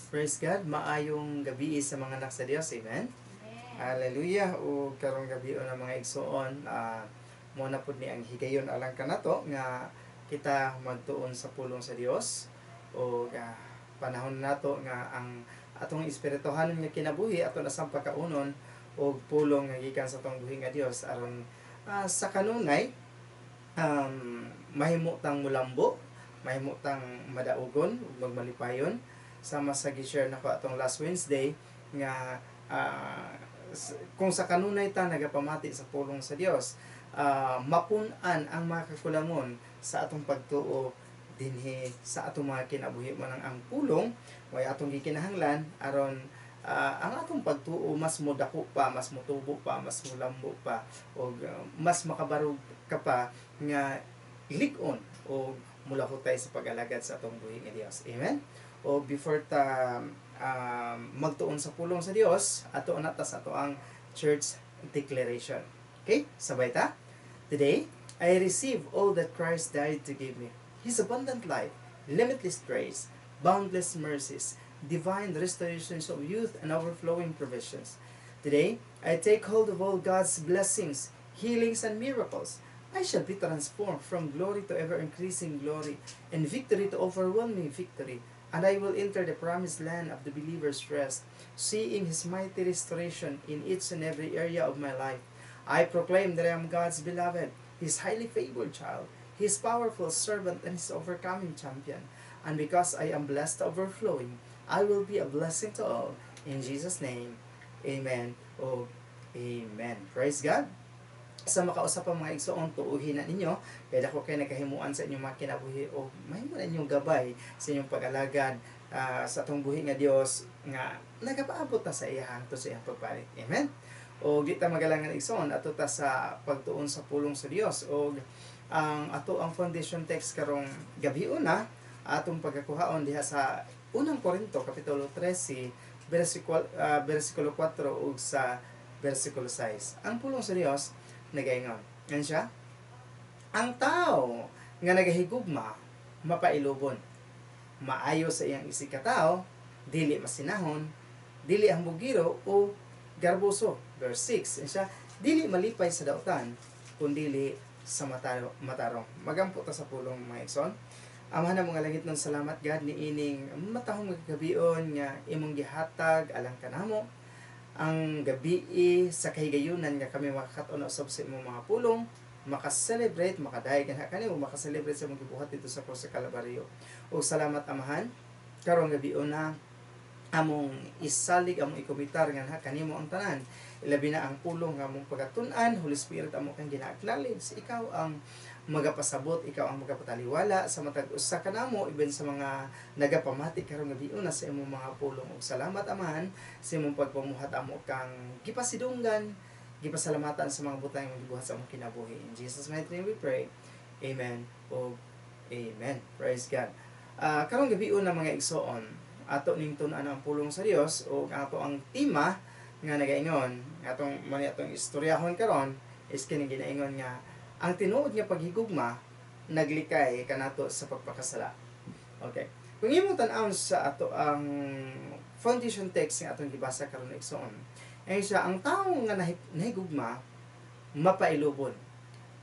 Praise God, maayong gabi sa mga anak sa Dios. Amen. Amen. Hallelujah. O karong gabi na, mga igsoon, mo na pud ni ang higayon alang kanato nga kita magtuon sa pulong sa Dios o panahon nato nga ang atong espirituhanon nga kinabuhi ato na sang pagkaunon og pulong nga gikan sa atong buhi nga Dios aron sa kanunay mahimo tang mulambo, mahimo tang madaugon ug magmalipayon, sama sa gi-share nako atong last Wednesday nga kung sa kanunay ta nagapamati sa pulong sa Dios, mapun-an ang mga kakulangon sa atong pagtuo dinhi sa atong mga kinabuhi. Mo nang ang pulong way atong gikinahanglan aron ang atong pagtuo mas modako pa, mas motubo pa, mas mulambo pa og mas makabarog ka pa nga lig-on o mulakutay sa pag-alagad sa atong buhi nga Dios. Amen. O before ta magtuon sa pulong sa Dios, ato na ta sa ato ang church declaration. Okay? Sabay ta. Today, I receive all that Christ died to give me. His abundant life, limitless grace, boundless mercies, divine restorations of youth and overflowing provisions. Today, I take hold of all God's blessings, healings, and miracles. I shall be transformed from glory to ever increasing glory, and victory to overwhelming victory. And I will enter the promised land of the believer's rest, seeing His mighty restoration in each and every area of my life. I proclaim that I am God's beloved, His highly favored child, His powerful servant, and His overcoming champion. And because I am blessed to overflowing, I will be a blessing to all. In Jesus' name, amen. Oh, amen. Praise God. Sa makausa pa, mga igsoon, tuuhin na ninyo kay dako kay nakahimuan sa inyong mga kinabuhi o mahimo na inyong gabay sa inyong pag-alagad sa atong buhi nga Dios nga nagapaabot ta sa iya hangtod sa iyang pagpalit. Amen. O di ta magalangan, igsoon, ato ta sa pagtuon sa pulong sa Dios. Og ang ato ang foundation text karong gabi una, atong pagkakuhaon diha sa Unang Korinto kapitulo 13 versikulo 4 ug sa versikulo 6. Ang pulong sa Dios nagaingon. Yan siya. Ang tao nga nagahigugma mapailubon. Maayo sa iyang isigkatao, dili masinahon, dili hambugiro o garboso. Verse 6. Yan siya, dili malipay sa dautan, kundili sa matarong. Magampo ta sa pulong, mga igsoon. Amahan nga langitnon, salamat, God, ni ining matahong gabion nga imong gihatag alang kanamo, ang gabi sa kahigayunan nga kami makakat-on usab sa imong mga pulong, maka-celebrate, makadayeg kanimo, maka-celebrate sa imong gibuhat dito sa krus sa Kalbaryo. O salamat, Amahan, karong gabi na among isalig, among ikomitar nga ha kanimo ang tanan, ilabi na ang pulong nga among pagatun-an. Holy Spirit, amo kang gina-acknowledge. Ikaw ang magapasabot, ikaw ang magapataliwala sa matag usa kanamo, even sa mga nagapamati karong gabi una sa imong mga pulong. Ug salamat, Amahan, sa imong pagpamuhat. Amo kang gipasidunggan, gipasalamatan sa mga butang imong gibuhat sa among kinabuhi. In Jesus' mighty name we pray. Amen ug amen. Praise God. Karong gabi una, mga igsoon, ato ning tun-an ang pulong sa Dios ug ato ang tema nga nagaingon, atong man atong istoryahon karon is kining ginaingon nga ang tinuod nga paghigugma naglikay kanato sa pagpakasala. Okay. Kung imong tan-awon sa ato ang foundation text nga atong gibasa karon, igsoon, ay siya, ang tawo nga nahigugma mapailubon,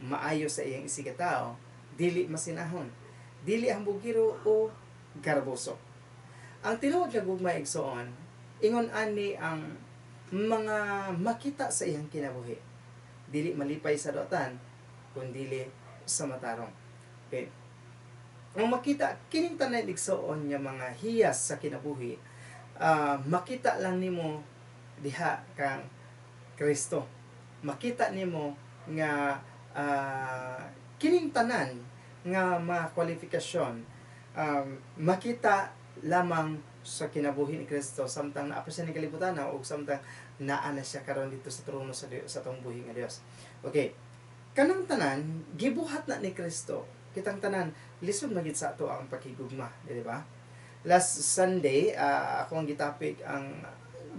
maayo sa iyang isigkatao, dili masinahon, dili hambugiro o garboso. Ang tinuod nga gugma, igsoon, ingon ani ang mga makita sa iyang kinabuhi. Dili malipay sa dautan, kundili sa matarong. Okay. Ang makita kining tanan, igsoon, nga mga hiyas sa kinabuhi, makita lang nimo diha kang Kristo. Makita nimo nga kining tanan nga mga kwalifikasyon makita lamang sa kinabuhi ni Kristo samtang naa pa siya ni kalibutan na ug samtang naa na siya karon dito sa trono sa atong buhi nga Dios. Okay. Kanang tanan gibuhat na ni Kristo. Kitang tanan lisod magid sa ato ang paghigugma, di ba? Last Sunday, ako ang gitapik ang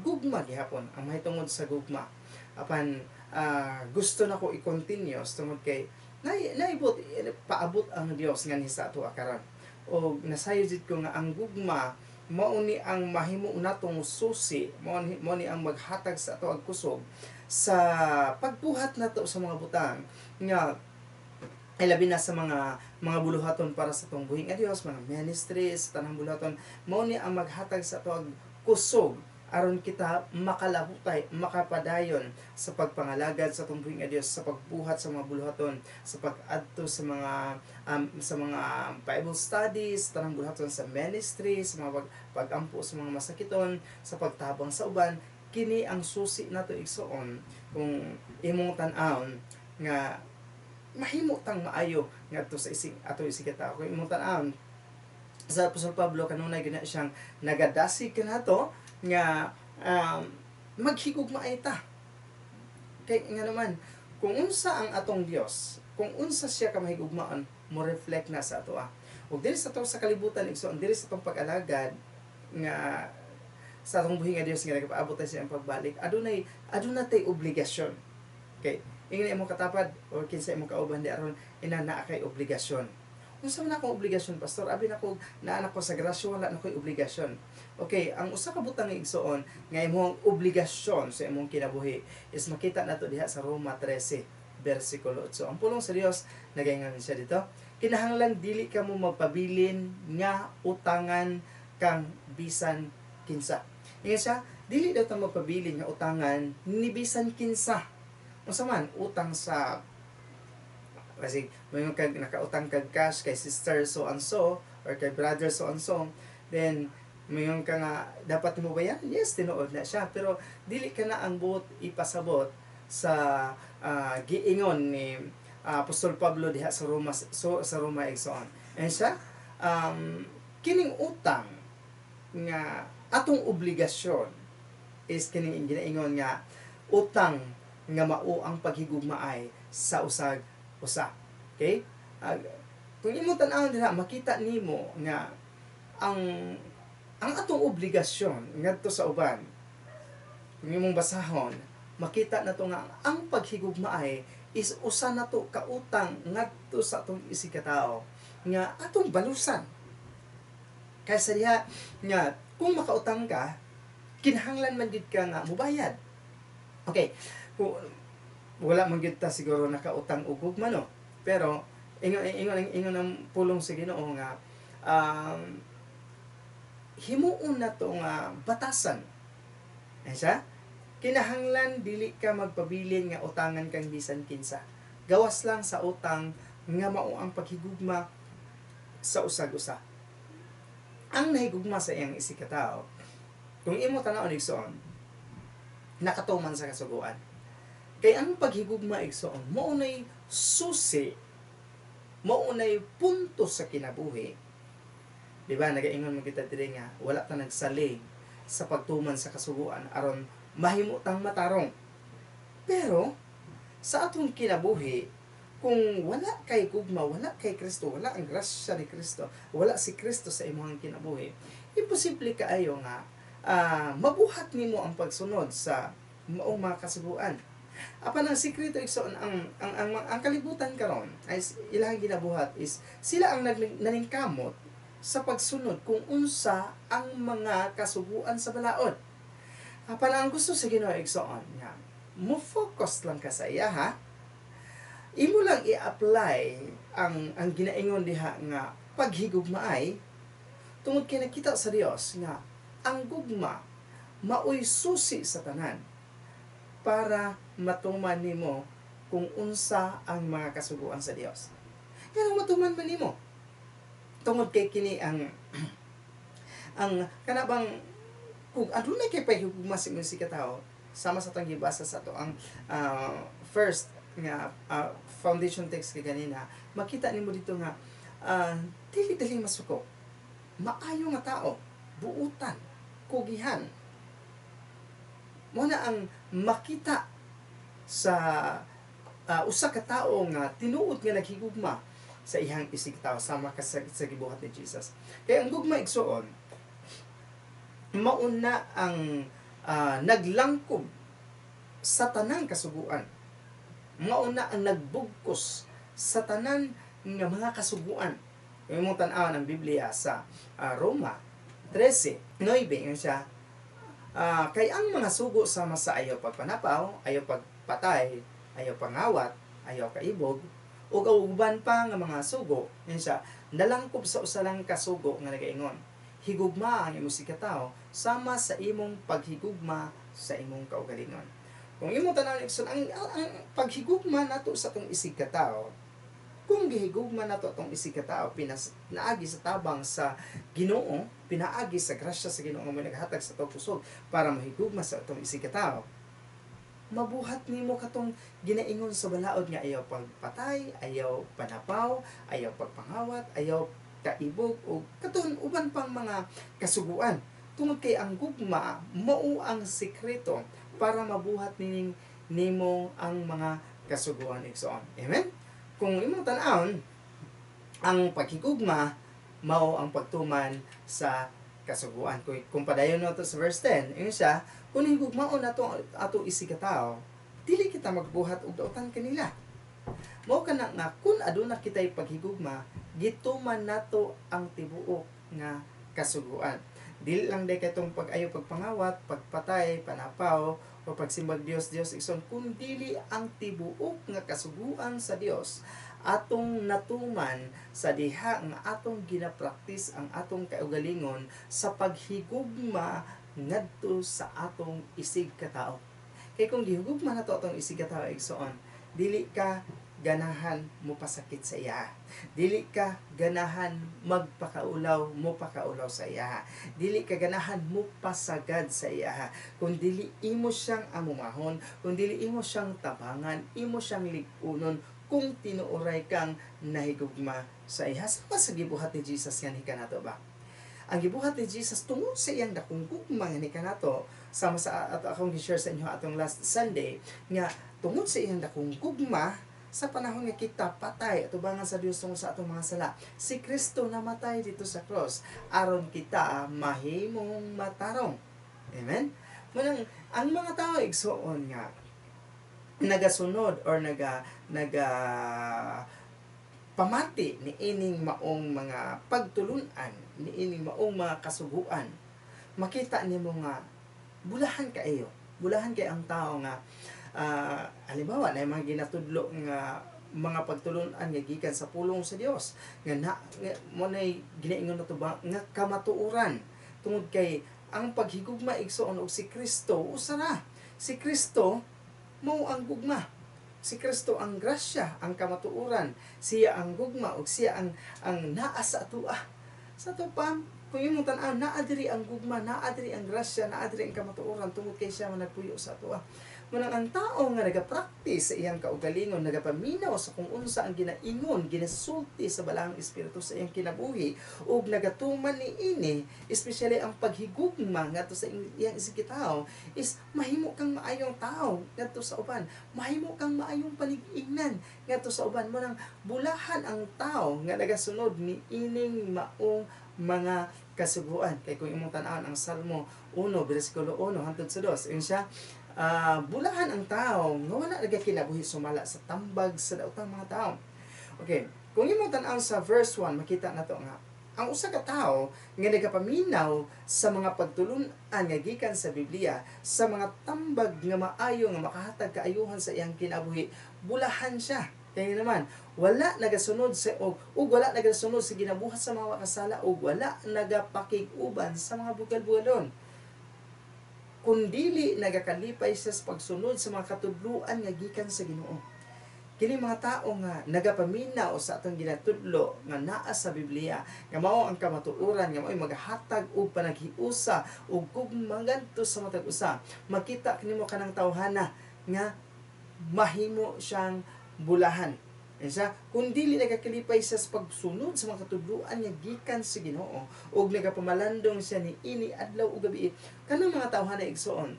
gugma gihapon, ang mahitungod sa gugma. Apan gusto nako i-continue tungod kay naibot paabot ang Dios nganhi sa ato karon. O nasayo jud ko nga ang gugma Mao ni ang mahimo natong susi, mao ni ang maghatag sa ato ang kusog sa pagbuhat nato sa mga butang nga ay labi na sa mga buluhaton para sa atong buhi nga Dios, mga ministries, tanang buluhaton. Mao ni ang maghatag sa ato ang kusog aron kita makalahutay, makapadayon sa pagpangalagad sa atong buhi nga Dios, sa pagbuhat sa mga buluhaton, sa pag-adto sa mga Bible studies, tanang buluhaton sa ministry, sa mga pag-ampo sa mga masakiton, sa pagtabang sa uban. Kini ang susi nato, igsoon, kung imong tan-awon nga mahimo tang maayo ngadto sa isig ato isig tao. Kung imong tan-awon sa Apostol Pablo, kanunay gina siyang nagadasig kanato nga maghigugmaay ta, kay nga naman kung unsa ang atong Dios, kung unsa siya ka mahigugmaon, mo reflect na sa ato ah. Ug diri sa ato sa kalibutan, igsoon, diri sa atong pag-alagad nga sa atong buhi nga Dios nga nagapaabot tayo sa iyang pagbalik, adunay tay obligasyon. Kay ingna imong katapad or kinsa imong kauban di aron ina naa kay obligasyon. Unsa man akong obligasyon, pastor? Abi nako naa nako sa grasya, wala na ko'y obligasyon. Okay, ang usa ka butang, igsoon, nga imong obligasyon sa imong kinabuhi is makita nato diha sa Roma 13 versikulo 8. Ang pulong sa Dios nagaingon siya dito: "Kinahanglan dili ka mo magpabilin nga utangan kang bisan kinsa." Ingon siya, dili daw ta magpabilin nga utangan ni bisan kinsa. Unsa man utang sa kasi may kag nakautang kag cash kay sister so and so or kay brother so and so, then mayon ka nga dapat mo bayaran. Yes, tinuod na siya, pero dili ka na ang buot ipasabot sa giingon ni Apostol Pablo diha sa Roma, so sa Roma, igsoon. And siya kining utang nga atong obligasyon is kining ginaingon nga utang nga mao ang paghigugmaay sa usag usa. Okay? Kung imong tan-awon diha, makita nimo nga ang atong obligasyon ngadto sa uban, kung imong basahon, makita nato nga ang paghigugmaay is usa nato ka utang ngadto sa atong isig katao nga atong balusan. Kaysa diha nga kung makautang ka, kinahanglan man gid ka nga mubayad. Okay, kung wala man gid ta siguro nakautang og gugma, no, pero ingon ingon ingon ang pulong sa Ginoo nga himuon na to nga batasan. Ay siya, kinahanglan dili ka magpabilin nga utangan kang bisan kinsa. Gawas lang sa utang nga mao ang paghigugma sa usag-usa. Ang nahigugma sa iyang isig katao, kung imo tan-awon, igsoon, nakatuman sa kasuguan. Kay ang paghigugma, igsoon, mao nay susi, mao nay punto sa kinabuhi. Di ba, nagaingon man kita diri nga wala ta nagsalig sa pagtuman sa kasuguan aron mahimo tang matarong. Pero sa atong kinabuhi, kung wala kay gugma, wala kay Kristo, wala ang grasya ni Kristo, wala si Kristo sa imong kinabuhi, imposible kaayo nga mabuhat nimo ang pagsunod sa maong mga kasuguan. Apan ang sikreto, igsoon, ang kalibutan karon ay ilang ginabuhat is sila ang naningkamot sa pagsunod kung unsa ang mga kasuguan sa balaod. Apan ang gusto sa Ginoo, igsoon, nga mo focus lang ka sa iya ha. Imo lang i-apply ang ginaingon diha nga paghigugmaay tungod kay nakita sa Dios nga ang gugma maoy susi sa tanan para matuman nimo kung unsa ang mga kasuguan sa Dios. Nganong matuman man nimo? Tungod kay kini ang kana bang kung adunay kay paghigugma sa imong katao, sama sa atong gibasa sa ato ang first nga foundation text kay ganina, makita nimo dito nga dili dali masuko, maayo nga tao, buutan, kugihan. Mo na ang makita sa usa ka tawo nga tinuod nga naghigugma sa iyang isig tao, sama ka sa gibuhat ni Jesus. Kay ang gugma, igsoon, mauna ang naglangkob sa tanang kasuguan. Mauna ang nagbugkos sa tanan nga mga kasuguan. Kung imong tan-awon ang Biblia sa Roma, 13:9, ingon siya, kay ang mga sugo sama sa ayaw pagpanapaw, ayaw pagpatay, ayaw pangawat, ayaw kaibog, ug ang uban pa nga mga sugo, ingon siya, nalangkob sa usa lang ka sugo nga nagaingon, higugma ang imong isigkatawo sama sa imong paghigugma sa imong kaugalingon. Kung imong tan-awon, igsoon, ang paghigugma nato sa atong isigkatawo, kung gihigugma nato atong isigkatawo pinas naagi sa tabang sa Ginoo, pinaagi sa grasya sa Ginoo nga mo naghatag sa atong kusog para mahigugma sa atong isigkatawo, mabuhat nimo katong ginaingon sa balaod nga ayaw pagpatay, ayaw panapaw, ayaw pagpangawat, ayaw kaibog o katon uban pang mga kasuguan. Tungod kay ang gugma mao ang sikreto para mabuhat nining nimo ang mga kasuguan, igsoon. Amen? Kung imong tan-awon, ang paghigugma mao ang pagtuman sa kasuguan. Kung padayon nato sa verse 10, ingon siya, kung higugmaon nato ato isigkatawo, dili kita magbuhat og dautan kanila. Mao kana nga kun aduna kitay paghigugma, gituman nato ang tibuok nga kasuguan. Dili lang day katong pag-ayo pagpangawat, pagpatay, panapaw, o pagsimbag Dios Dios, igsoon, kun dili ang tibuok nga kasuguan sa Dios atong natuman sa diha nga atong ginapraktis ang atong kaugalingon sa paghigugma ngadto sa atong isig katao. Kay kung gihugma nato atong isig katao, igsoon, dili ka ganahan mo pasakit sa iya. Dili ka ganahan magpakaulaw mo pakaulaw sa iya. Dili ka ganahan mo pasagad sa iya. Kung dili imo siyang amumahon, kung dili imo siyang tabangan, imo siyang lig-unon, kung tinuoray kang nahigugma sa iya. Sama sa gibuhat ni Jesus nga ni kanato ba? Ang gibuhat ni Jesus tungod sa iyang dakong gugma nga ni kanato, sama sa ato akong gi-share sa inyo atong last Sunday, nga tungod sa iyang dakong gugma, sa panahon nga kita patay atubangan sa Dios tungod sa atong mga sala, si Kristo namatay dito sa cross aron kita mahimong matarong. Amen. Munang ang mga tao, igsoon, nga nagasunod or naga naga pamati ni ining maong mga pagtulunan, ni ining maong mga kasuguan, makita nimo nga bulahan kaayo, bulahan kay ang tao nga halimbawa na mga ginatudlo nga mga pagtulunan nga gikan sa pulong sa Dios nga na nga, mo nay ginaingon nato ba nga kamatuoran, tungod kay ang paghigugma, igsoon, og si Kristo usa ra. Si Kristo mao ang gugma, si Kristo ang grasya, ang kamatuoran, siya ang gugma ug siya ang naa sa atoa. Sa ato pa, kung imong tan-aw, naa diri ang gugma, naa diri ang grasya, naa diri ang kamatuoran tungod kay siya man nagpuyo sa atoa. Munang ang tao nga nagapractice sa iyang kaugalingon, nagapaminaw sa kung unsa ang ginaingon, ginasulti sa Balaang Espiritu sa iyang kinabuhi, ug nagatuman ni ini, especially ang paghigugma ngadto sa iyang isigkatawo, is mahimo kang maayong tao ngadto sa uban, mahimo kang maayong panig-ingnan ngadto sa uban. Munang bulahan ang tao nga nagasunod ni ining maong mga kasuguan. Kay kung imong tan-awon ang Salmo 1 bersikulo 1 hangtod sa 2, yun siya, bulahan ang tao nga wala nagakinabuhi sumala sa tambag sa daotang mga tao. Okay, kung imong tan-awon sa verse 1, makita nato nga ang usa ka tawo nga nagapaminaw sa mga pagtulun-an nga gikan sa Biblia, sa mga tambag nga maayo nga makahatag kaayuhan sa iyang kinabuhi, bulahan siya. Kaya naman, wala nagasunod sa og wala nagasunod sa ginabuhat sa mga makasala og wala nagapakig-uban sa mga bugal-bugalon. Kundili nagakalipay siya sa pagsunod sa mga katudluan nga gikan sa Ginoo. Kini mga tao nga nagapaminaw sa atong ginatudlo nga naa sa Biblia, nga mao ang kamatuoran, nga mao'y magahatag og panaghiusa ug gugma ngadto sa matag usa. Makita kanimo kanang tawhana nga mahimo siyang bulahan. Isa, kung dili nagakalipay siya sa pagsunod sa mga katudluan nga gikan sa Ginoo ug nagapamalandong siya ni ini adlaw ug gabi, kanang mga tawhana, igsoon,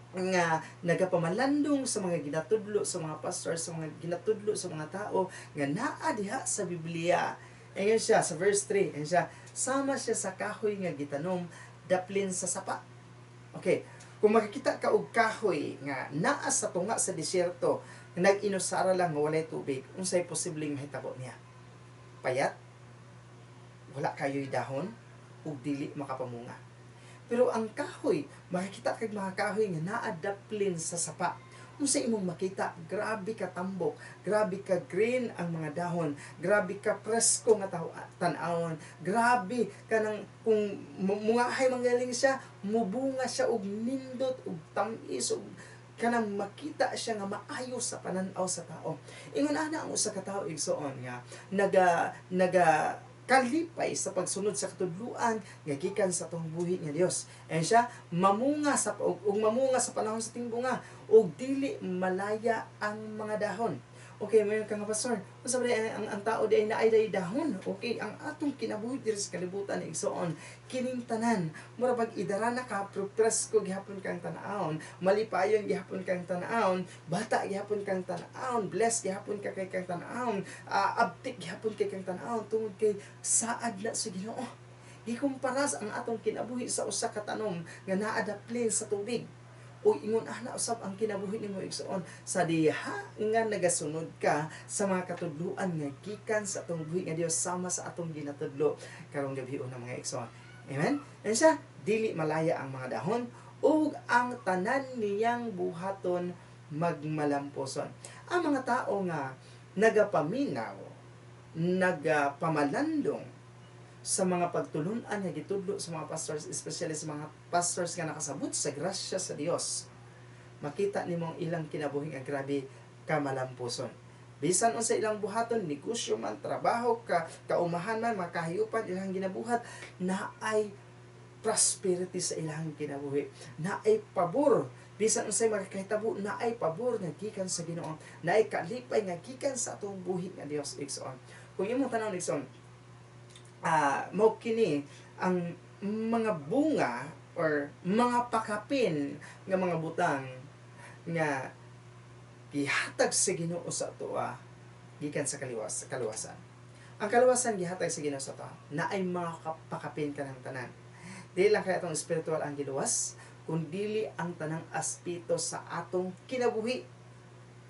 nga nagapamalandong sa mga ginatudlo sa mga pastor, sa mga ginatudlo sa mga tao nga naa diha sa Biblia. Ingon siya sa verse 3, ingon siya, sama siya sa kahoy nga gitanom daplin sa sapa. Okay, kung makikita ka og kahoy nga naa sa tunga sa disyerto, nag-inusara lang nga walay tubig, unsay posibleng mahitabo niya? Payat, wala kayo'y dahon, ug ug dili makapamunga. Pero ang kahoy, makikita kag mga kahoy nga naadaplin sa sapa. Unsa imong makita, grabe ka tambok, grabe ka green ang mga dahon, grabe ka presko nga tan-awon, grabe kanang kung mungahay manggaling siya, mubunga siya og nindot og tam-is og kanang makita siya nga maayo sa panan-aw sa tao. Ingon ana ang usa ka tawo, igsoon, nga naga naga kalipay sa pagsunod sa katudluan nga gikan sa atong buhi nga Dios. And siya mamunga sa ug mamunga sa panahon sa tingbunga ug dili malaya ang mga dahon. Okay, may ka nga, "Pastor, unsa ba ang tao di ay naay day dahon?" Okay, ang atong kinabuhi diri sa kalibutan, igsoon, kining tanan, mura pag idara na ka, pero presko gihapon kang tan-awon, malipayon gihapon kang tan-awon, bata gihapon kang tan-awon, blessed gihapon ka kay kang tan-awon, abtik gihapon kay kang tan-awon tungod kay saad na sa Ginoo. Gikumparas ang atong kinabuhi sa usa ka tanom nga naadaplin sa tubig. O ingon ana usab ang kinabuhi nimo, igsoon, sa diha nga nagasunod ka sa mga katudluan nga gikan sa atong buhi nga Dios sama sa atong ginatudlo karong gabi una, mga igsoon. Amen. And siya dili malaya ang mga dahon ug ang tanan niyang buhaton magmalampuson. Ang mga tao nga nagapaminaw, nagapamalandong sa mga pagtulunan nga gitudlo sa mga pastors, especially sa mga pastors nga nakasabot sa grasya sa Dios, makita nimo ang ilang kinabuhi nga grabe kamalampuson. Bisan unsa ilang buhaton, negosyo man, trabaho, ka kaumahan man, mga kahayupan ilang ginabuhat, naay prosperity sa ilang kinabuhi. Naay pabor, bisan unsay makakahitabo, naay pabor nga gikan sa Ginoo, naay kalipay nga gikan sa atong buhi nga Dios, igsoon. Kung imong tan-awon, igsoon, mao kini ang mga bunga or mga pakapin nga mga butang nga gihatag sa Ginoo sa atoa gikan sa kaliwas sa kaluwasan. Ang kaluwasan gihatag sa Ginoo sa atoa naay mga pakapin kanang tanan. Dili lang kay atong spiritual ang giluwas, kun dili ang tanang aspeto sa atong kinabuhi.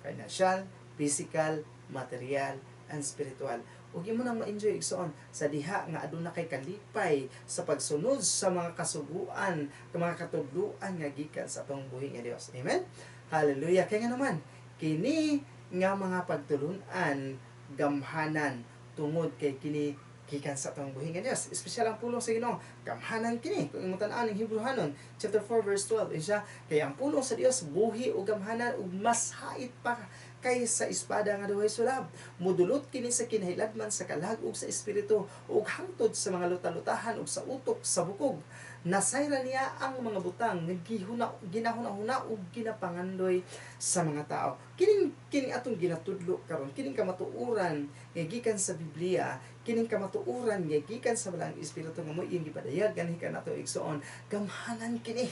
Financial, physical, material, and spiritual. Ug imo nang ma-enjoy, igsoon, sa diha nga aduna kay kalipay sa pagsunod sa mga kasuguan, mga katudluan nga gikan sa atong buhi nga Dios. Amen. Hallelujah. Kaya nga naman kini nga mga pagtulunan gamhanan tungod kay kini gikan sa atong buhi nga Dios. Espesyal ang pulong sa Ginoo. Gamhanan kini. Kung imong tan-awon ang Hebreohanon chapter 4 verse 12, siya kay ang pulong sa Dios buhi ug gamhanan ug mas hait pa kaysa espada nga duhay sulab. Mudulot kini sa kinahiladman sa kalag ug sa espiritu ug hangtod sa mga lutalutahan ug sa utok sa bukog. Nasayran niya ang mga butang nga gihuna, ginahuna-huna ug ginapangandoy sa mga tao. Kining kining atong ginatudlo karon, kining kamatuoran nga gikan sa Biblia, kining kamatuoran nga gikan sa Balaang Espiritu nga mo iyang gipadayag ganhi kanato, igsoon, gamhanan kini.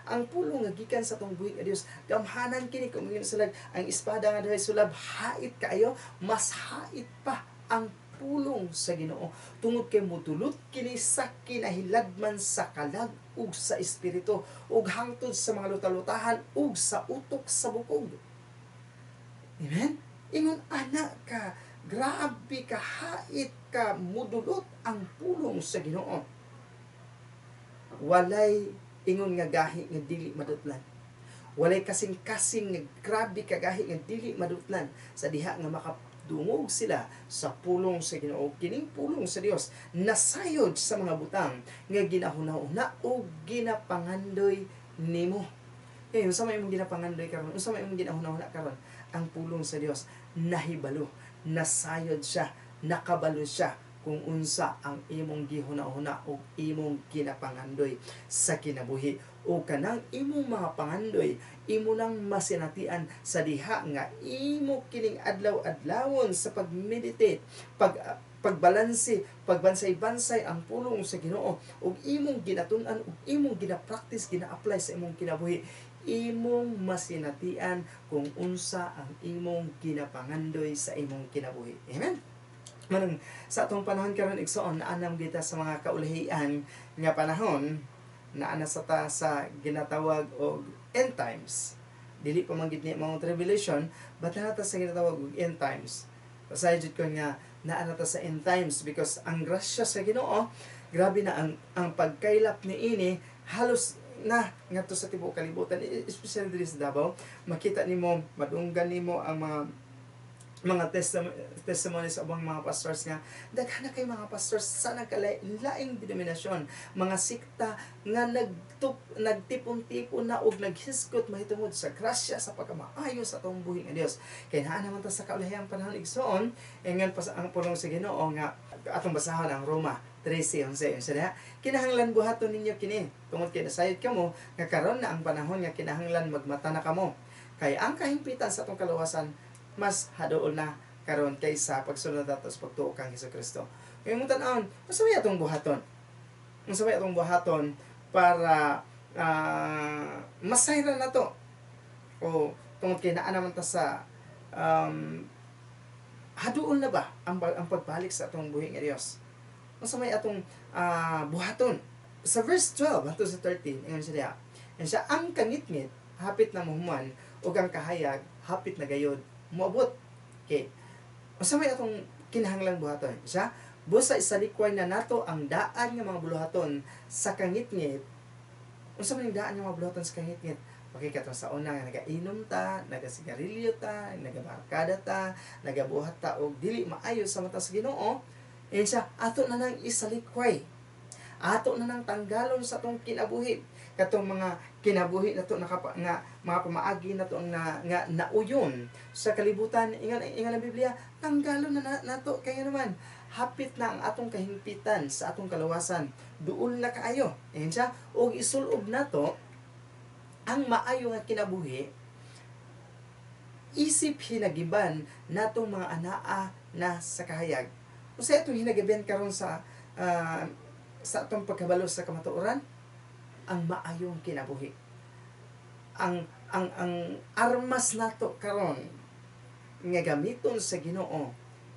Ang pulong nga gikan sa atong buhi nga Dios, gamhanan kini. Kung ingon sila, ang espada nga duhay sulab hait kaayo, mas hait pa ang pulong sa Ginoo tungod kay mudulot kini sa kinahiladman sa kalag ug sa espiritu ug hangtod sa mga lutalutahan ug sa utok sa bukog. Amen. Ingon ana ka grabe ka hait ka mudulot ang pulong sa Ginoo. Walay ingon nga gahi nga dili madutlan. Walay kasing-kasing nga grabe ka gahi nga dili madutlan sa diha nga makadungog sila sa pulong sa Ginoo. Kining pulong sa Dios nasayod sa mga butang nga ginahuna-huna o ginapangandoy nimo. Kay unsa may imong ginapangandoy karon? Unsa may imong ginahuna-huna karon? Ang pulong sa Dios nahibalo, nasayod siya, nakabalo siya kung unsa ang imong gihuna-huna o imong ginapangandoy sa kinabuhi, o kanang imong mga pangandoy imo nang masinatian sa diha nga imo kining adlaw-adlawon sa pag-meditate, pagbalanse, pagbansay-bansay ang pulong sa Ginoo ug imong ginatun-an ug imong gina-practice, gina-apply sa imong kinabuhi. Imong masinatian kung unsa ang imong ginapangandoy sa imong kinabuhi. Amen. Manang sa atong panahon karon, igsoon, naanam kita sa mga kaulahian nga panahon, naana sa ta sa ginatawag og end times. Dili pa man gid ni mga tribulation, but naa ta sa ginatawag og end times. Pasay jud ko nga naa na ta sa end times because ang grasya sa Ginoo Grabe na ang pagkaylap niini, halos na ngadto sa tibuok kalibutan, especially diri sa Davao. Makita nimo, madunggan nimo ang mga testimony sa ubang mga pastors nga daghan na kay mga pastors sa nagkalaing denominasyon, mga sikta nga nagtipon-tipon na og naghisgot mahitungod sa grasya sa pagkamaayo sa atong buhi nga Dios. Kay naa naman ta sa kaulahiyang panahon, igsoon. Ingon pa sa ang pulong sa Ginoo nga atong basahon ang Roma 13:11. Unsa diha? "Kinahanglan buhaton ninyo kini tungod kay nasayod kamo nga karon na ang panahon nga kinahanglan magmata na kamo, kay ang kahimpitan sa atong kaluwasan mas haduol na karon kaysa pagsunod nato sa pagtuo kang Hesukristo." Kaya mong tan-awon, unsa may atong buhaton? Unsa may atong buhaton para masayran nato? O tungod kay naa naman ta sa haduol na ba ang pagbalik sa atong buhi nga Dios? Unsa may atong buhaton? Sa verse 12 hangtod sa 13, ingon siya diha. Ingon siya, "Ang kangitngit hapit na mahuman ug ang kahayag hapit na gayod moabot." Okay. Unsa may atong kinahanglang buhaton? Siya, "Busa isalikway na nato ang daan nga mga buluhaton sa kangitngit." Unsa man yung daan nga mga buluhaton sa kangitngit? Okay, katong sa una nga nagainom ta, nagasigarilyo ta, nagabarkada ta, nagabuhat ta og dili maayo sa mata sa Ginoo. Eh siya, ato na nang isalikway. Ato na nang tanggalon sa atong kinabuhi. Katong mga kinabuhi nato nakapa, nga mga pamaagi nato ang na, nga nauyon sa kalibutan, ingon ingon ang Biblia, tanggalon na nato kay naman hapit na ang atong kahimpitan sa atong kaluwasan, duol na kaayo. Ingon siya, og isulob nato ang maayo nga kinabuhi isip hinagiban natong mga anaa na sa kahayag. Unsay atong hinagiban karon sa atong pagkabalo sa kamatuoran? Ang maayong kinabuhi. Ang armas nato karon nga gamiton sa Ginoo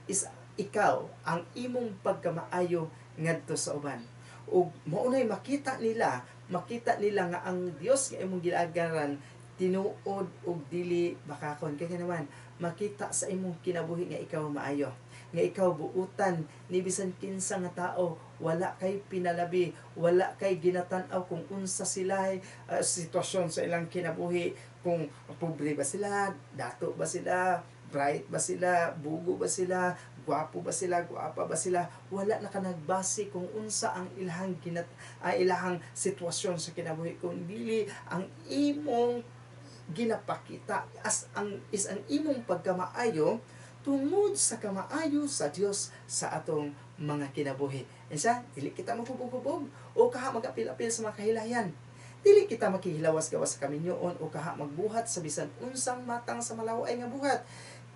is ikaw, ang imong pagkamaayo ngadto sa uban. Ug mao nay makita nila nga ang Dios nga imong giagaran tinuod ug dili bakakon. Kay naman makita sa imong kinabuhi nga ikaw maayo, nga ikaw buutan ni bisan kinsa nga tao, wala kay pinalabi, wala kay ginatan-aw kung unsa sila sitwasyon sa ilang kinabuhi, kung pobre ba sila, dato ba sila, bright ba sila, bugo ba sila, gwapo ba sila, gwapa ba sila. Wala na ka nagbase kung unsa ang ilahang sitwasyon sa kinabuhi, kung dili ang imong ginapakita as ang is ang imong pagkamaayo tungod sa kamaayo sa Dios sa atong mga kinabuhi. Insa, dili kita maghubog-hubog o kaha magapil-apil sa mga kahilayan. Dili kita makihilawas-gawas sa kaminyoon o kaha magbuhat sa bisan unsang matang sa malaway nga buhat.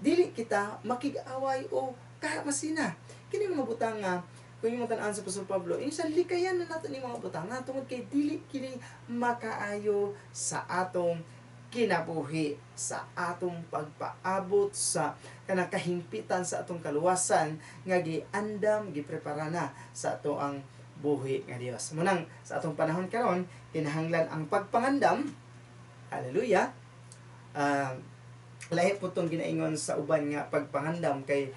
Dili kita makig-away o kaha masina. Kini mga butang nga kung imong tan-an sa Apostol Pablo, insa, likayan na nato ni mga butang nga tungod kay dili kini makaayo sa atong kinabuhi, sa atong pagpaabot sa kanang kahimpitan sa atong kaluwasan nga giandam, giprepara na sa ato ang buhi nga Dios. Munang sa atong panahon karon, kinahanglan ang pagpangandam. Hallelujah. Lahi po tong ginaingon sa uban nga pagpangandam kay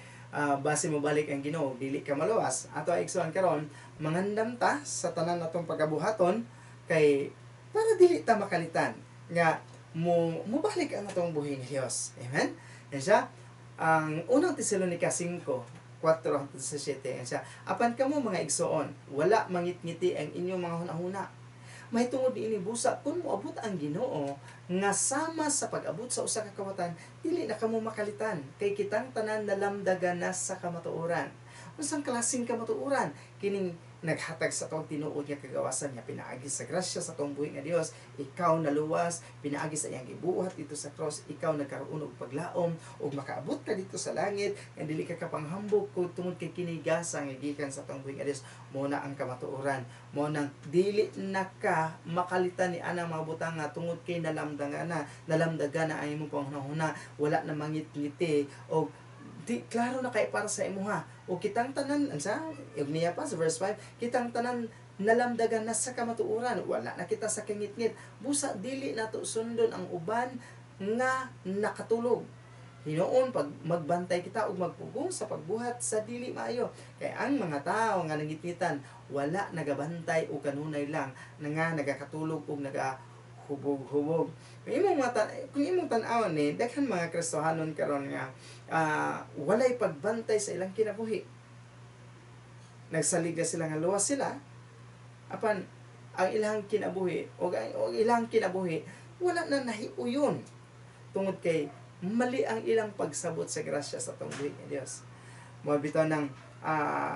base mo balik ang Ginoo, dili ka maluwas. Ato ay, igsoon, karon mangandam ta sa tanan natong pagabuhaton kay para dili ta makalitan nga mo mobalik ang atong buhi nga Dios. Amen. Yan siya, ang Unang Tesalonica 5, 4 hangtod sa 7. Yan siya, "Apan kamo, mga igsoon, wala mangitngiti ang inyong mga hunahuna mahitungod niini. Busa kung moabot ang Ginoo nga sama sa pag-abot sa usa ka kawatan, dili na kamo makalitan, kay kitang tanan nalamdagan na sa kamatuoran." Unsang klaseng kamatuoran? Kining naghatag sa atong tinuod nga kagawasan nga pinaagi sa grasya sa atong buhi nga Dios, ikaw naluwas pinaagi sa iyang gibuhat dito sa cross, ikaw nagkaroon og paglaom ug makaabot ka dito sa langit nga dili ka kapanghambog kung tungod kay kinigasa nga gikan sa atong buhi nga Dios. Mo na ang kamatuoran mo nang dili na ka makalitan ni anang mga butang nga tungod kay nalamdagan na ang imong panghunahuna, wala na mangit-ngiti og di klaro na kay para sa imuha. O kitang tanan, ansa ug niya pa sa verse 5, "Kitang tanan nalamdagan na sa kamatuoran, wala na kita sa kangitngit. Busa dili nato sundon ang uban nga nakatulog." Hinuon pag magbantay kita ug magpugong sa pagbuhat sa dili maayo, kay ang mga tawo nga nangitngitan wala nagabantay o kanunay lang na nga nagakatulog ug nagahubog-hubog. Kung imong tan-awon ni daghan mga Kristohanon karon nga walay pagbantay sa ilang kinabuhi. Nagsalig na sila nga luwas sila, apan ang ilang kinabuhi o ilang kinabuhi wala na nahiuyon tungod kay mali ang ilang pagsabot sa grasya sa atong buhi ni Dios. Mao bitaw nang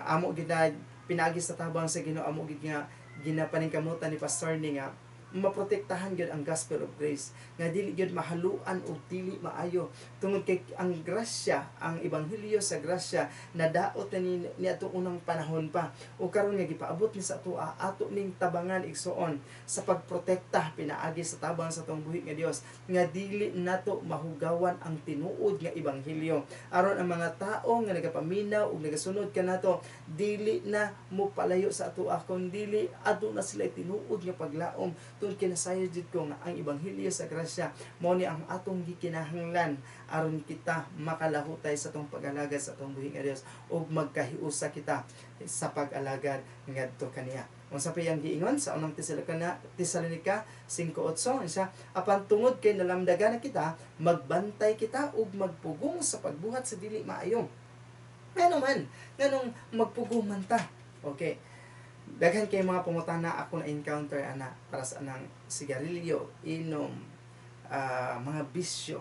amo gid na pinaagi sa tabang sa Ginoo, amo gid nga ginapaningkamutan ni Pastor ni nga maprotektahan gyud ang gospel of grace, nga dili gyud mahaluan og dili maayo, tungod kay ang grasya, ang ebanghelyo sa grasya, nadaot na ni atong unang panahon pa, o karon nga gipaabot ni sa atoa, ato ning tabangan, igsuon, sa pagprotekta pinaagi sa tabang sa atong buhi nga Dios, nga dili nato mahugawan ang tinuod nga ebanghelyo, aron ang mga tao nga nagapaminaw ug nagasunod kanato dili na mo palayo sa atoa, kun dili adto na sila tinuod nga paglaom, tungod kinasayod jud ko nga ang ebanghelyo sa grasya mao ni ang atong gikinahanglan aron kita makalahutay sa atong pag-alagad sa atong buhi nga Dios ug magkahiusa kita sa pag-alagad ngadto kaniya. Unsa pa iyang giingon sa unang Tesalonica 5:8 siya, apan tungod kay nalamdagan na kita, magbantay kita ug magpugong sa pagbuhat sa dili maayo. Ngano man? Nganong magpugong man ta? Okay. Daghan kay mga pangutana ako na encounter ana para sa anang sigarilyo, inom, mga bisyo.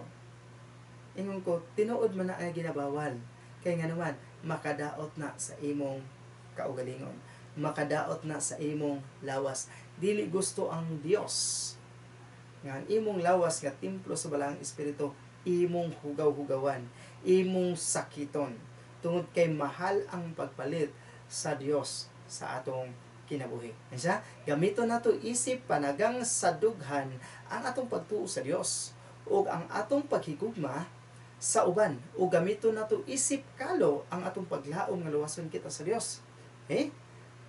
Ingon ko, tinuod man na ay ginabawal. Kay nga naman, makadaot na sa imong kaugalingon. Makadaot na sa imong lawas. Dili gusto ang Dios nga ang imong lawas nga templo sa Balaang Espiritu imong hugaw-hugawan, imong sakiton, tungod kay mahal ang pagpalit sa Dios sa atong kinabuhi. Siya, gamiton nato isip panagang sa dughan ang atong pagtuo sa Dios ug ang atong paghigugma sa uban, ug gamiton nato isip kalo ang atong paglaom nga luwason kita sa Dios. Eh?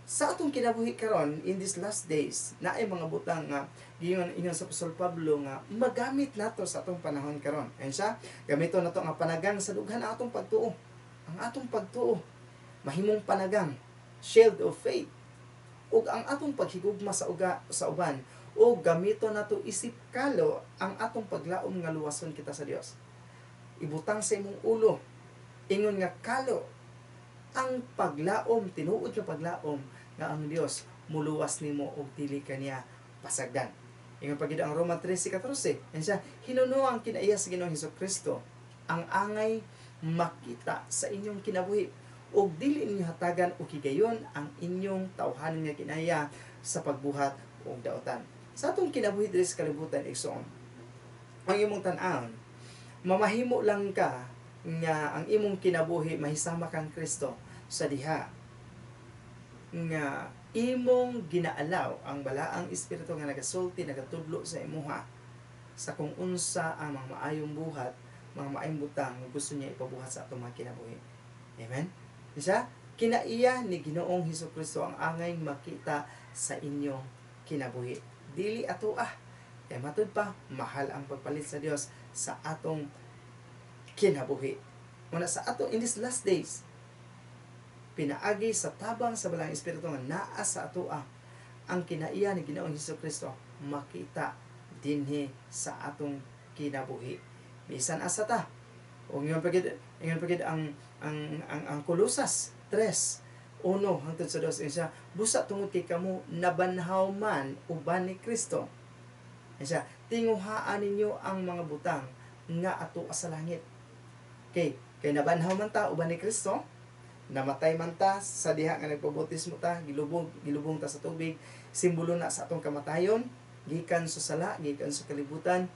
Sa atong kinabuhi karon in these last days, naay mga butang nga giingon ingon sa Apostol Pablo nga magamit nato sa atong panahon karon. Ayan siya, gamiton nato nga panagang sa dughan ang atong pagtuo. Ang atong pagtuo mahimong panagang, shield of faith, ug ang atong paghigugma sa uban, ug gamiton nato isip kalo ang atong paglaom nga luwason kita sa Dios. Ibutang sa imong ulo ingon nga kalo ang paglaom, tinuod nga paglaom nga ang Dios muluwas nimo og dili kaniya pasagdan. Ingon pa gid ang Roma 13:14. Yan siya, hinuno ang kinaiya sa Ginoong Hesukristo ang angay makita sa inyong kinabuhi ug dili ninyo hatagan og higayon ang inyong tawhanon nga kinaiya sa pagbuhat og daotan. Sa atong kinabuhi diri sa kalibutan, igsoon, ang imong tan-awon, mamahimo lang ka nga ang imong kinabuhi mahisama kang Kristo sa diha nga imong ginaalaw ang Balaang Espiritu nga nagasulti, nagatudlo sa imuha sa kung unsa ang mga maayong buhat, mga maayong butang nga gusto niya ipabuhat sa atong mga kinabuhi. Amen? Siya, kinaiya ni Ginoong Hesukristo ang angay makita sa inyong kinabuhi. Dili ato ah. Kay matud pa, mahal ang pagpalit sa Dios sa atong kinabuhi. Muna sa ato in these last days, pinaagi sa tabang sa Balaang Espiritu nga naa sa atoa, ang kinaiya ni Ginoong Hesukristo makita dinhi sa atong kinabuhi. Bisan asa ta. O ingon pa gid ang Kolosas 3:1 hangtod sa 2 siya, busa tungod kay kamo nabanhaw man uban ni Kristo. Siya, tinguhaan ninyo ang mga butang nga ato sa langit. Kay kay nabanhaw man ta uban ni Kristo, namatay man ta sa diha nga nagpabautismo ta, gilubong ta sa tubig, simbolo na sa atong kamatayon gikan sa sala, gikan sa kalibutan.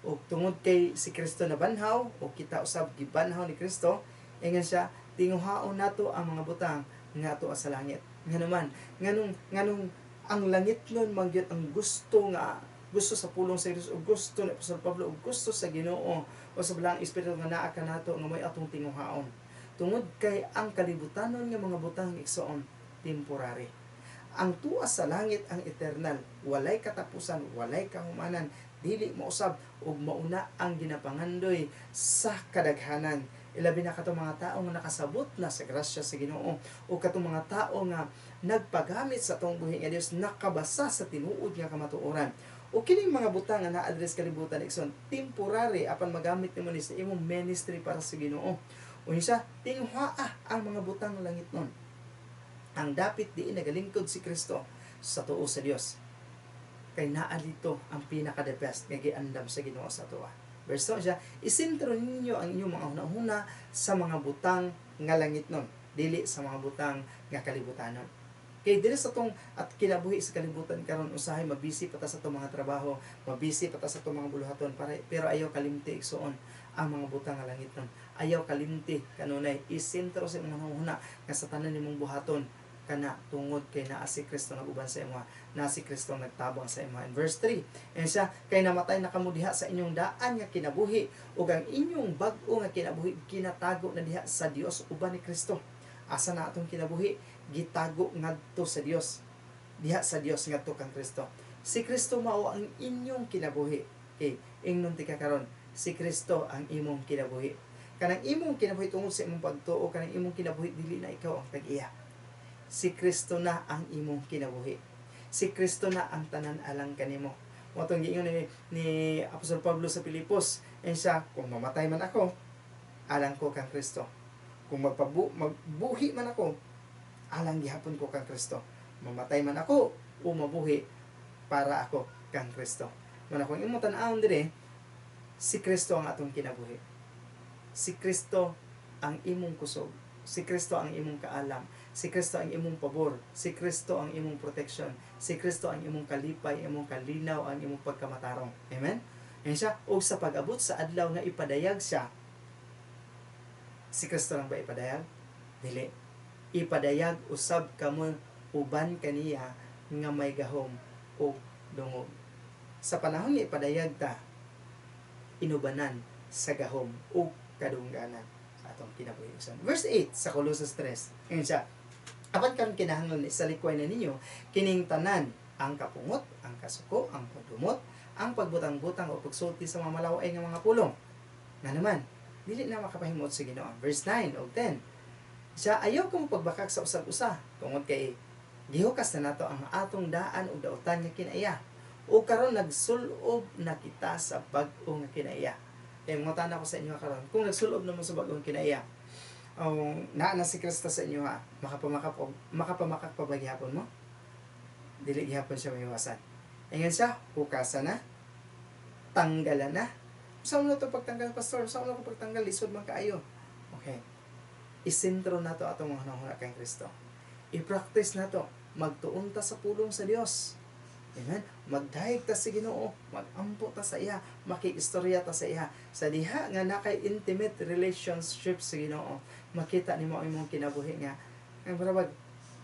O tungod kay si Kristo nabanhaw o kita usab gibanhaw ni Kristo, ingon siya, tinguhaon nato ang mga butang nga ato sa langit. Nga naman, nganong ang langit nun man gyud ang gusto nga gusto sa pulong sa Dios o gusto ni Apostol Pablo o gusto sa Ginoo o sa Balaang Espiritu nga naa kanato nga may atong tinguhaon. Tungod kay ang kalibutanon nga mga butang, igsoon, temporary. Ang tuwa sa langit ang eternal, walay katapusan, walay kahumanan, dili mausab ug mauna ang ginapangandoy sa kadaghanan. Ilabi na katong mga tao nga nakasabot na sa grasya sa Ginoo o katong mga tao nga nagpagamit sa atong buhi nga Dios, nakabasa sa tinuod nga kamatuoran. O kining mga butang nga na-address kalibutan, igsoon, temporary, apan magamit nimo ni sa imong ministry para sa Ginoo. Unya tinguhaa ang mga butang langit nun. Ang dapit diin nagalingkod si Kristo sa tuo sa Dios. Kay naa dito ang pinaka the best nga giandam sa Ginoo sa atoa. Verse 2 siya, isentro ninyo ang inyong mga hunahuna sa mga butang nga langit nun, dili sa mga butang nga kalibutanon. Kay diri sa tong at kinabuhi sa kalibutan karon, usahay mabisi pa ta sa atong mga trabaho, mabisi pa ta sa atong mga buluhaton para, pero ayaw kalimti, igsoon, ang mga butang nga langit nun. Ayaw kalimti kanunay isentro sa imong hunahuna nga sa tanan nimong buhaton kana tungod kay naa si Kristo nag-uban sa imo, naa si Kristo nagtabang sa imo. In verse 3, and siya, kay namatay na kamo diha sa inyong daan nga kinabuhi ug ang inyong bag-o nga kinabuhi ginatago na diha sa Dios uban ni Kristo. Asa na atong kinabuhi? Gitago ngadto sa Dios. Diha sa Dios ngadto kang Kristo. Si Kristo mao ang inyong kinabuhi. Okay, ingnon tika karon, si Kristo ang imong kinabuhi. Kanang imong kinabuhi tungod sa imong pagtuo, kanang imong kinabuhi dili na ikaw ang tag-iya. Si Kristo na ang imong kinabuhi. Si Kristo na ang tanan alang kanimo. Mao tong giingon ni Apostol Pablo sa Pilipos, and siya, kung mamatay man ako, alang ko kang Kristo. Kung magbuhi man ako, alang gihapon ko kang Kristo. Mamatay man ako o mabuhi, para ako kang Kristo. Muna kung imong tan-awon dire, si Kristo ang atong kinabuhi. Si Kristo ang imong kusog. Si Kristo ang imong kaalam. Si Kristo ang imong pabor. Si Kristo ang imong protection. Si Kristo ang imong kalipay, imong kalinaw, ang imong pagkamatarong. Amen? Yan siya. O sa pag-abot sa adlaw nga ipadayag siya, si Kristo lang ba ipadayag? Dili. Ipadayag usab kamo uban kaniya nga may gahom o dungog. Sa panahon nga ipadayag ta, inubanan sa gahom o kadungganan sa atong kinabuhi. Verse 8 sa Colossus 3. Ngayon siya, apan karon kinahanglan isalikway na ninyo kining tanan, ang kapungot, ang kasuko, ang pagdumot, ang pagbutang-butang o pagsulti sa mga malaway nga mga pulong. Nga naman, dili na makapahimuot sa Ginoo. Verse 9 o 10. Siya, ayaw kong pagbakak sa usag-usa tungod kay gihukas na nato ang atong daan ug dautan nga kinaiya. O karon nagsulob na kita sa bag-o nga kinaiya. Kaya mangutana ko sa inyo karon, kung nagsulob na mo sa bag-ong kinaiya, naa na si Kristo sa inyo ha, makapamakak pa ba gihapon mo? Dili gihapon siya maiwasan. Ingon siya, hukasan na, tanggalan na. Saan mo na ito pagtanggal, Pastor? Saan mo na ito pagtanggal? Lisod man kaayo. Okay. Isentro na to atong mga hunahuna kang Kristo. I-practice na to. Magtuon ta sa pulong sa Dios. Amen? Magdayeg ta sa Ginoo, magampo ta sa iya, makiistorya ta sa iya. Sa diha nga nakay intimate relationship sa Ginoo, makita nimo ang imong kinabuhi nga ang murag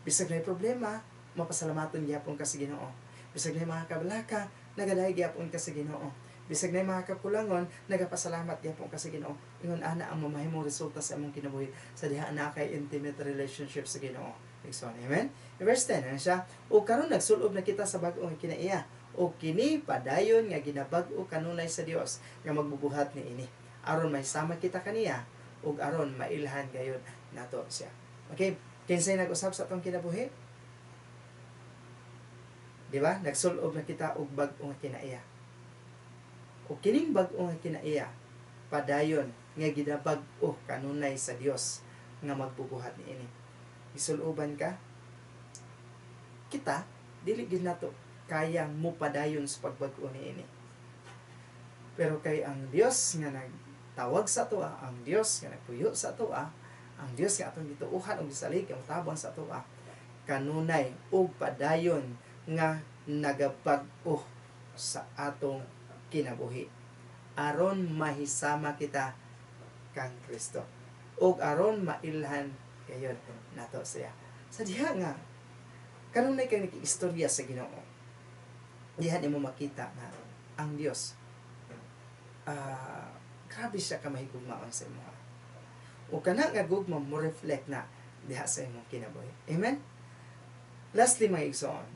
bisag may problema, mapasalamaton gihapon ka sa Ginoo. Bisag na mga kabalaka, nagadayeg gihapon ka sa Ginoo. Bisag na mga kakulangon, nagapasalamat gihapon ka sa Ginoo. Ingon ana ang mamahimong resulta sa imong kinabuhi sa diha na kay intimate relationship sa Ginoo. Igsoon, amen? Verse 10, ano siya? O karon nagsulob na kita sa bag-ong kinaiya. O kini padayon nga ginabag-o kanunay sa Dios nga magbubuhat ni ini. Aron may sama kita kaniya ug aron mailhan gayud nato siya. Okay, kinsay nag-usab sa atong kinabuhi? Di ba? Nagsulob na kita og bag-ong kinaiya. O kining bag-o nga kinaiya, padayon nga ginabag-o kanunay sa Dios nga magbubuhat niini. Gisuloban ka? Kita dili gid nato kaya mo padayon sa pagbag-o niini. Pero kay ang Dios nga nagtawag sa atoa, ang Dios nga nagpuyo sa atoa, ang Dios nga atong gituohan ug gisalig ang tabang sa atoa, kanunay ug padayon nga nagabag-o sa atong kinabuhi aron mahisama kita kang Kristo ug aron mailhan gayon nato siya. Sa diha nga kanunay kay nakiistorya sa Ginoo, diha nimo makita nga ang Dios, grabe siya ka mahigugmaon sa imo. O kana nga gugma mo reflect na diha sa imong kinabuhi. Amen. Lastly, mga igsoon,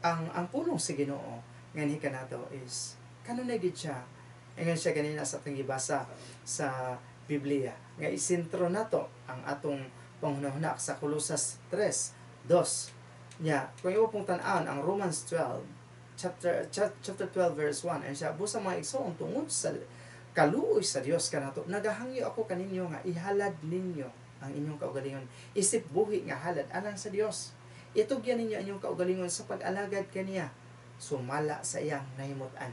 ang pulong sa Ginoo nganhi kanato is kanunay gid siya. Ingon siya ganina sa atong gibasa sa Biblia nga isentro nato ang atong panghunahuna sa Colosas 3:2. Nya, kung imo pong tan-awon ang Romans 12 chapter 12 verse 1, and siya, busa mga igsoon, tungod sa kaluoy sa Dios kanato, nagahangyo ako kaninyo nga ihalad ninyo ang inyong kaugalingon isip buhi nga halad alang sa Dios. Itugyan ninyo ang inyong kaugalingon sa pag-alagad kaniya, sumala sa iyang nahimut-an.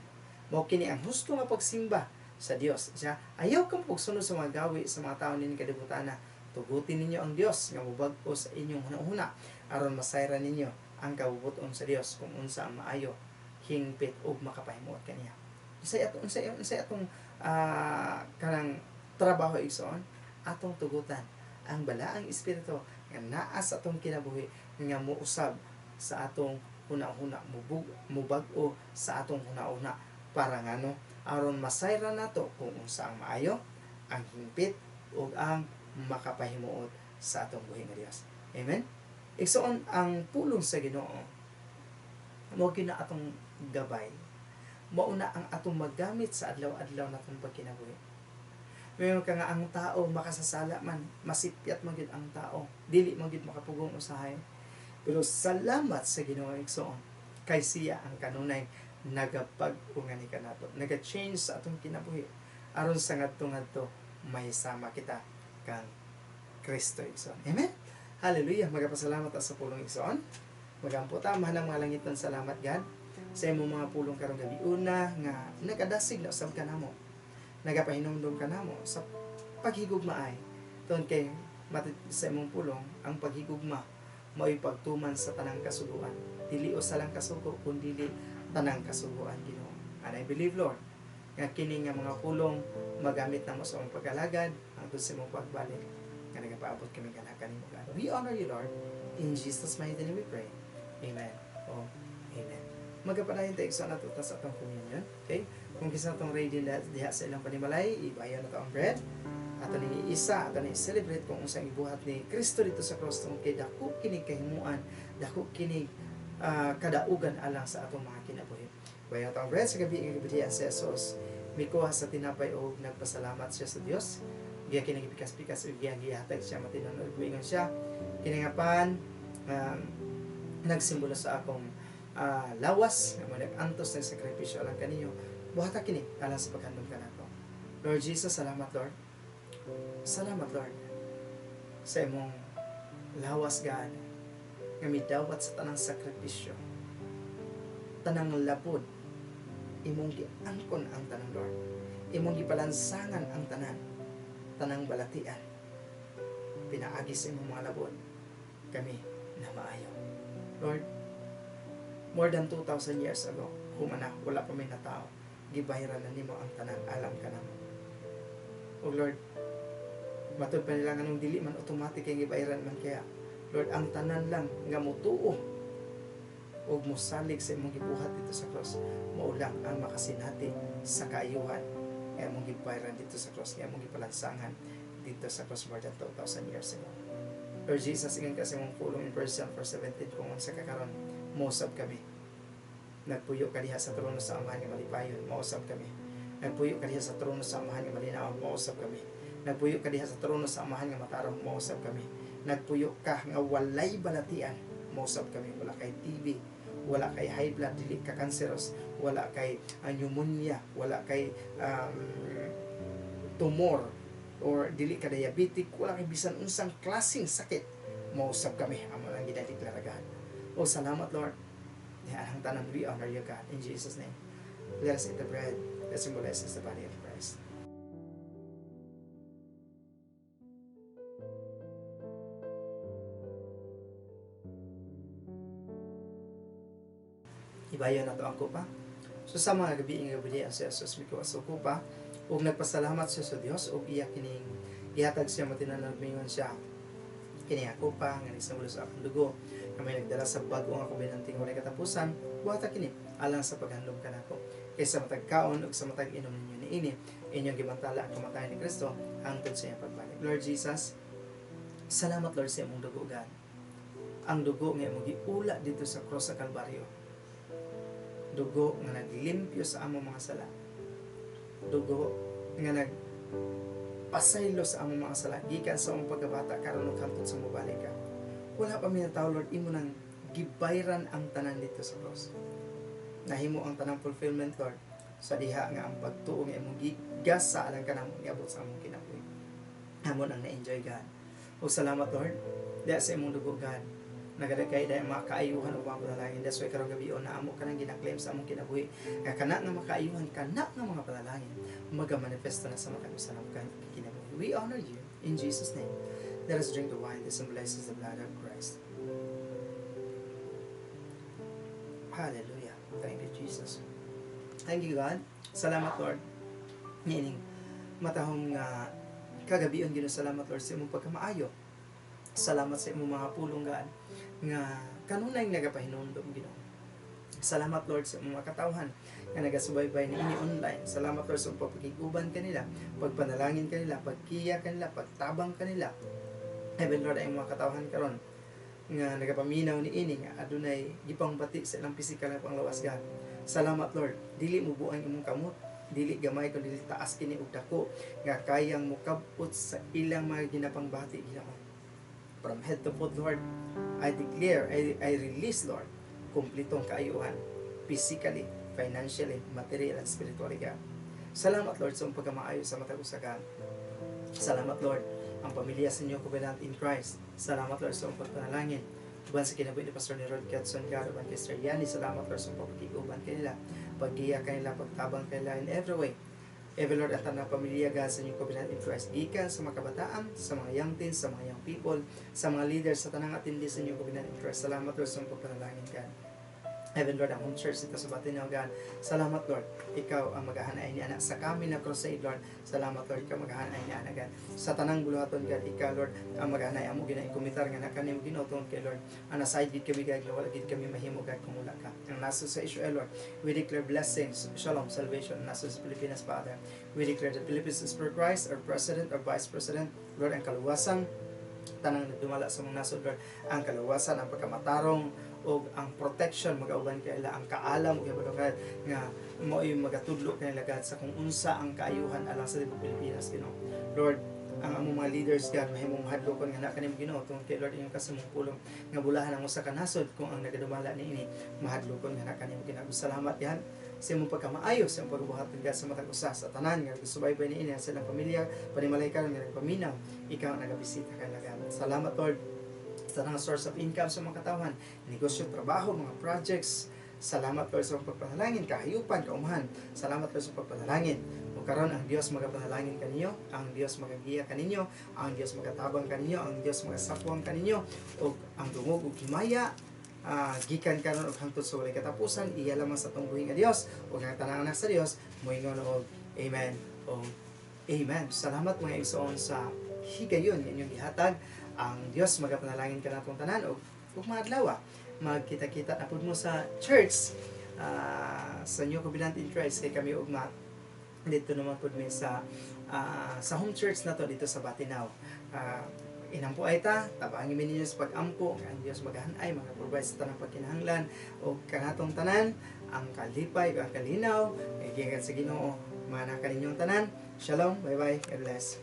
Mao kini ang husto nga pagsimba sa Dios. Siya, ayaw kang pagsunod sa mga gawi sa mga tawo nining kalibutana. Tugutin ninyo ang Dios nga mobag-o sa inyong hunahuna aron masayran ninyo ang kabubuton sa Dios kung unsa ang maayo, hingpit ug makapahimuot kaniya. Unsay atong kanang trabaho, igsoon? Atong tugutan ang balaang espiritu nga naa sa atong kinabuhi nga muusab sa atong huna-huna, mubag-o sa atong huna-huna para ngano aron masayran nato kung unsa ang maayo, ang hingpit ug ang makapahimuot sa atong buhi nga Dios. Amen. Igsoon, ang pulong sa Ginoo mao gyud na atong gabay. Mao na ang atong magamit sa adlaw-adlaw natong pagkinabuhi. Mayon ka nga ang tao makasasala man, masipyat man gyud ang tao, dili man gyud makapugong usahay. Pero salamat sa Ginoo, igsoon, kay siya ang kanunay nagapag-o ngani kanato, naga-change sa atong kinabuhi aron sa ngadto-ngadto may sama kita kang Kristo, igsoon. Amen. Hallelujah. Magapasalamat ta sa pulong, igsoon. Magampo ta. Mahal nga mga langitnon, salamat God sa imong mga pulong karong gabi una nga nagadasig na usab kanamo. Nagapahinumdum kanamo sa paghigugmaay. Tungod kay matid sa imong pulong, ang paghigugma mao'y pagtuman sa tanang kasuguan. Dili usa lang kasugo, kundi tanang kasuguan, Ginoo. And I believe, Lord, nga kini nga mga pulong magamit namo sa among pag-alagad hangtod sa imong pagbalik nga nagapaabot kami kanha kanimo, God. We honor you, Lord. In Jesus' mighty name we pray. Amen. Oh, amen. Magapadayon tayo sa nato sa atong communion. Okay? Kung kinsa atong ready na diha sa ilang panimalay, ibayon na to ang bread. Ato ni isa, ato ni celebrate kung unsang ibuhat ni Kristo dito sa cross tungod kay dako kini kahimuan, dako kini kadaugan alang sa atong mga kinabuhi. Bayon ato ang bread. Sa gabi nga gibidhian si Jesus, mikuha sa tinapay og nagpasalamat siya sa Dios. Giya kini gipikas-pikas ug giya gihatag siya matinuod, miingon siya, "Kini nga pan nagsimbolo sa akong lawas nga mo nag-antos ng sakripisyo alang kaninyo. Buhata kini alang sa paghandom kanako." Lord Jesus, salamat, Lord. Salamat, Lord, sa imong lawas, God, nga midawat sa tanang sakripisyo, tanang labod. Imong giangkon ang tanan, Lord. Imong gipalansangan ang tanan, tanang balatian. Pinaagi sa imong mga labod, kami na maayo. Lord, more than 2,000 years ago, humana, wala pa may natao, gibahiran na nimo ang tanan alang kanamo. O Lord, matud pa nila nganong dili man automatic kay gibahiran man kaya. Lord, ang tanan lang nga mutuo ug mosalig sa imong gibuhat dito sa cross, mao lang ang makasinati sa kaayuhan nga imong gibahiran dito sa cross, nga imong gipalansangan dito sa cross more than 2,000 years ago. Lord Jesus, ingon ka sa imong pulong in 1 John 4:17, kung unsa ka karon, mousab kami. Nagpuyo ka diha sa trono sa Amahan nga malipayon, mausab kami. Nagpuyo ka diha sa trono sa Amahan nga malinawon, mausab kami. Nagpuyo ka diha sa trono sa Amahan nga matarong, mausab kami. Nagpuyo ka nga walay balatian, mausab kami. Wala kay TB, wala kay high blood, dili ka cancerous, wala kay pneumonia, wala kay tumor, or dili ka diabetic, wala kay bisan unsang klaseng sakit, mausab kami. Amo lang ginadeklara, God. Oh, salamat, Lord. Ang tanan, we honor you, God. In Jesus' name. Let us eat the bread that symbolizes the body of Christ. Ibayon na to ang kupa. So sa mga gabi nga gabi ang si Jesus mikuha sa kupa ug nagpasalamat siya sa Dios ug iya kining gihatag siya matinuod, mingon siya, "Kini ang kupa nga nagsimbolo sa akong dugo nga may nagdala sa bag-o nga kobenanteng walay katapusan. Buhata kini alang sa paghandom kanako. Kay sa matag kaon ug sa matag inom ninyo niini, inyong gibantala ang kamatayon ni Kristo hangtod sa iyang pagbalik." Lord Jesus, salamat, Lord, sa imong dugo, God. Ang dugo nga imong giula dito sa cross sa Kalbaryo. Dugo nga naglimpyo sa among mga sala. Dugo nga nagpasaylo sa among mga sala gikan sa among pagkabata karon ug hangtod sa mobalik ka. Wala pa mi natawo, Lord, imo nang gibayran ang tanan dito sa cross. Nahimo ang tanang fulfillment, Lord, sa diha nga ang pagtuo nga imong gigasa alang kanamo giabot sa among kinabuhi. Amon ang na-enjoy, God. O salamat, Lord, diha sa imong dugo, God. Nagadagkay dahil mga kaayuhan o mga panalangin. That's why karong gabi na amo kanang gina-claim sa among kinabuhi. Nga kana nga makaayuhan, kana nga mga panalangin, magamanifesto na sa matag usa ng kinabuhi. We honor you in Jesus' name. Let us drink the wine that symbolizes the blood of Christ. Hallelujah. Thank you, Jesus. Thank you, God. Salamat, Lord. Niining matahong nga kagabion, Ginoo, salamat, Lord, sa imong pagkamaayo. Salamat sa imong mga pulong, God, nga kanunay nagapahinumdom, Ginoo. Salamat, Lord, sa imong mga katawhan nga nagasubaybay niini online. Salamat, Lord, sa imong pagpakig-uban kanila, pagpanalangin kanila, pagkiya kanila, pagtabang kanila. Heaven, Lord, ang mga katawhan karon nga nagapaminaw niini nga adunay gipangbati sa ilang pisikal nga panglawas, God. Salamat, Lord. Dili mo buang imong kamot, dili gamay kun dili taas kini og dako nga kayang mokab-ot sa ilang mga ginapangbati, Ginoo. From head to foot, Lord, I declare, I release, Lord, kumpletong kaayuhan, physically, financially, material, and spiritually, God. Salamat, Lord, sa imong pagkamaayo sa matag usa, God. Salamat, Lord, ang pamilya sa New Covenant in Christ. Salamat, Lord, sa imong pagpanalangin. Uban sa kinabuhi ni Pastor ni Rod Ketson, God, uban kay Sir Yani, salamat, Lord, sa imong pagpakig-uban kanila, paggiya kanila, pagtabang kanila in every way. Ever, Lord, ang tanang pamilya, God, sa New Covenant in Christ, gikan sa mga kabataan, sa mga young teens, sa mga young people, sa mga leaders, sa tanang atindi sa New Covenant in Christ. Salamat, Lord, sa imong pagpanalangin, God. Heaven, Lord, ang home church dito sa Batinao, God. Salamat, Lord. Ikaw ang maghahanay ni ana sa kami na crusade, Lord. Salamat, Lord. Ikaw maghahanay ni ana, God. Sa tanang buluhaton, God, ikaw, Lord, ang maghahanay amo gina ikumitar nga nakanim Ginoo tungod kay, Lord. Ang nasayod gid kami, God, wala gid kami mahimo, God, kung wala ka. Ang nasa sa Israel, Lord, we declare blessings, shalom, salvation. Ang nasa sa Pilipinas, Father, we declare the Philippines is for Christ, our President, our Vice President, Lord, ang kaluwasan, tanang nagdumala sa mga nasod, Lord, ang kaluwasan, ang pagkamatarong, o ang protection magauban kaila, ang kaalam ug hibalo nga mao'y magatudlo kanila, God, sa kung unsa ang kaayuhan alang sa tibuok Pilipinas, Ginoo. Lord, ang among mga leaders, God, mahimong hadlokon nga nakanim, Ginoo, tungod kay, Lord, inyong kasamong pulong nga bulahan ang usa ka nasod kung ang nagadumala niini mahadlokon nga nakanim, Ginoo. Salamat yan sa imong pagkamaayo, sa imong pagbuhat, God, sa matag usa sa tanan nga nagsubaybay niini, sa ilang pamilya, panimalay karon nga nagpaminaw, ikaw ang nagabisita kanila, God. Salamat, Lord, sa tanang source of income sa mga katawhan, negosyo, trabaho, mga projects. Salamat, Lord, sa pagpanalangin, kahayupan, kaumahan. Salamat, Lord, sa pagpanalangin. O karon ang Dios magapanalangin kaninyo, ang Dios magagiya kaninyo, ang Dios magatabang kaninyo, ang Dios magasapwang kaninyo, ug ang dungog ug himaya gikan karon ug hangtod sa walay katapusan, iya lamang sa atong buhi nga Dios ug ang tanang anak sa Dios moingon og amen o amen. Salamat, mga igsoon, sa higayon nga inyong gihatag. Ang Dios magapanalangin kanatong tanan ug ug mga adlaw magkita-kita na pud mo sa church, sa New Covenant in Christ, kay kami ugma dito naman pud mi sa home church na to dito sa Batinao. Inampo ay ta, tabangi mi ninyo sa pag-ampo, ang Dios magahanay, mga-provide sa tanang pagkinahanglan o kanatong tanan, ang kalipay, ang kalinaw, gikan sa Ginoo, mana kaninyong tanan. Shalom, bye-bye, God bless.